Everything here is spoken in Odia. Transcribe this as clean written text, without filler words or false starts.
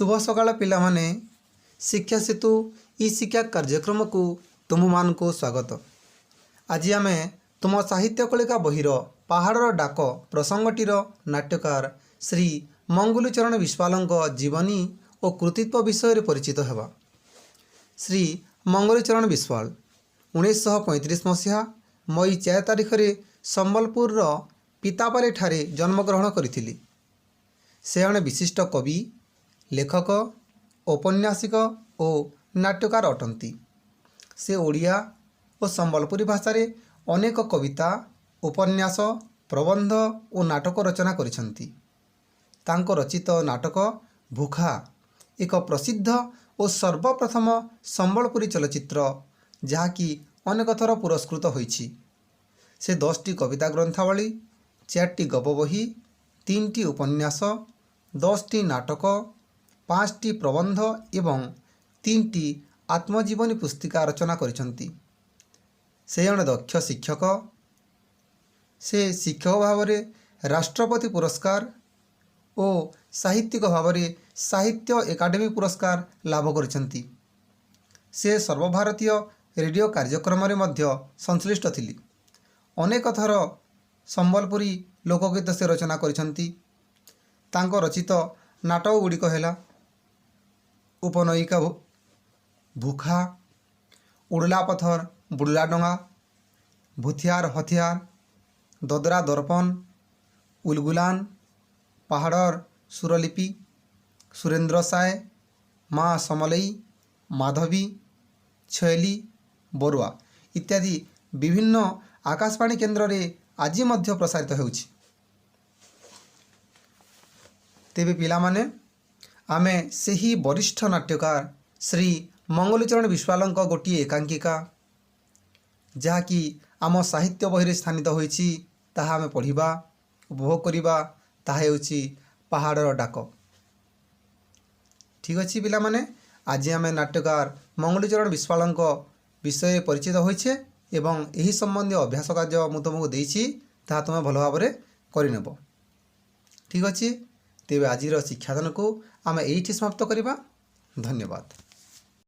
ଶୁଭ ସକାଳ ପିଲାମାନେ। ଶିକ୍ଷା ସେତୁ ଇ ଶିକ୍ଷା କାର୍ଯ୍ୟକ୍ରମକୁ ତୁମମାନଙ୍କୁ ସ୍ୱାଗତ। ଆଜି ଆମେ ତୁମ ସାହିତ୍ୟ କଳିକା ବହିର ପାହାଡ଼ର ଡାକ ପ୍ରସଙ୍ଗଟିର ନାଟ୍ୟକାର ଶ୍ରୀ ମଙ୍ଗୁଲି ଚରଣ ବିଶ୍ୱାଳଙ୍କ ଜୀବନୀ ଓ କୃତିତ୍ୱ ବିଷୟରେ ପରିଚିତ ହେବା। ଶ୍ରୀ ମଙ୍ଗୁଳି ଚରଣ ବିଶ୍ୱାଳ 1935 ମସିହା ମଇ 4 ତାରିଖରେ ସମ୍ବଲପୁରର ପିତାପାଲିଠାରେ ଜନ୍ମଗ୍ରହଣ କରିଥିଲେ। ସେ ଜଣେ ବିଶିଷ୍ଟ କବି, ଲେଖକ, ଔପନ୍ୟାସିକ ଓ ନାଟ୍ୟକାର ଅଟନ୍ତି। ସେ ଓଡ଼ିଆ ଓ ସମ୍ବଲପୁରୀ ଭାଷାରେ ଅନେକ କବିତା, ଉପନ୍ୟାସ, ପ୍ରବନ୍ଧ ଓ ନାଟକ ରଚନା କରିଛନ୍ତି। ତାଙ୍କ ରଚିତ ନାଟକ ଭୁଖା ଏକ ପ୍ରସିଦ୍ଧ ଓ ସର୍ବପ୍ରଥମ ସମ୍ବଲପୁରୀ ଚଳଚ୍ଚିତ୍ର, ଯାହାକି ଅନେକ ଥର ପୁରସ୍କୃତ ହୋଇଛି। ସେ 10ଟି କବିତା ଗ୍ରନ୍ଥାବଳୀ, ଚାରିଟି ଗପ ବହି, ତିନିଟି ଉପନ୍ୟାସ, 10ଟି ନାଟକ, ପାଞ୍ଚଟି ପ୍ରବନ୍ଧ ଏବଂ ତିନିଟି ଆତ୍ମଜୀବନୀ ପୁସ୍ତିକା ରଚନା କରିଛନ୍ତି। ସେ ଜଣେ ଦକ୍ଷ ଶିକ୍ଷକ। ସେ ଶିକ୍ଷକ ଭାବରେ ରାଷ୍ଟ୍ରପତି ପୁରସ୍କାର ଓ ସାହିତ୍ୟିକ ଭାବରେ ସାହିତ୍ୟ ଏକାଡେମୀ ପୁରସ୍କାର ଲାଭ କରିଛନ୍ତି। ସେ ସର୍ବଭାରତୀୟ ରେଡ଼ିଓ କାର୍ଯ୍ୟକ୍ରମରେ ମଧ୍ୟ ସଂଶ୍ଳିଷ୍ଟ ଥିଲେ। ଅନେକ ଥର ସମ୍ବଲପୁରୀ ଲୋକଗୀତ ସେ ରଚନା କରିଛନ୍ତି। ତାଙ୍କ ରଚିତ ନାଟକ ଗୁଡ଼ିକ ହେଲା ଉପନୟିକା, ଭୁଖା, ଉଡ଼ଲା ପଥର ବୁଡ଼ଲା ଡଙ୍ଗା, ଭୁଥିଆର ହଥିଆର, ଦଦରା ଦର୍ପଣ, ଉଲଗୁଲାନ, ପାହାଡ଼ର ସୁରଲିପି, ସୁରେନ୍ଦ୍ର ସାଏ, ମା ସମଲେଇ, ମାଧବୀ, ଛୈଲି ବରୁଆ ଇତ୍ୟାଦି ବିଭିନ୍ନ ଆକାଶବାଣୀ କେନ୍ଦ୍ରରେ ଆଜି ମଧ୍ୟ ପ୍ରସାରିତ ହେଉଛି। ତେବେ ପିଲାମାନେ, ଆମେ ସେହି ବରିଷ୍ଠ ନାଟ୍ୟକାର ଶ୍ରୀ ମଙ୍ଗଳଚରଣ ବିଶ୍ୱାଳଙ୍କ ଗୋଟିଏ ଏକାଙ୍କିକା, ଯାହାକି ଆମ ସାହିତ୍ୟ ବହିରେ ସ୍ଥାନିତ ହୋଇଛି, ତାହା ଆମେ ପଢ଼ିବା, ଉପଭୋଗ କରିବା। ତାହା ହେଉଛି ପାହାଡ଼ର ଡାକ। ଠିକ୍ ଅଛି ପିଲାମାନେ, ଆଜି ଆମେ ନାଟ୍ୟକାର ମଙ୍ଗଳଚରଣ ବିଶ୍ୱାଳଙ୍କ ବିଷୟରେ ପରିଚିତ ହୋଇଛେ ଏବଂ ଏହି ସମ୍ବନ୍ଧୀୟ ଅଭ୍ୟାସ କାର୍ଯ୍ୟ ମୁଁ ତୁମକୁ ଦେଇଛି, ତାହା ତୁମେ ଭଲ ଭାବରେ କରିନେବ। ଠିକ୍ ଅଛି, ତେବେ ଆଜିର ଶିକ୍ଷାଦାନକୁ ଆମେ ଏଇଠି ସମାପ୍ତ କରିବା। ଧନ୍ୟବାଦ।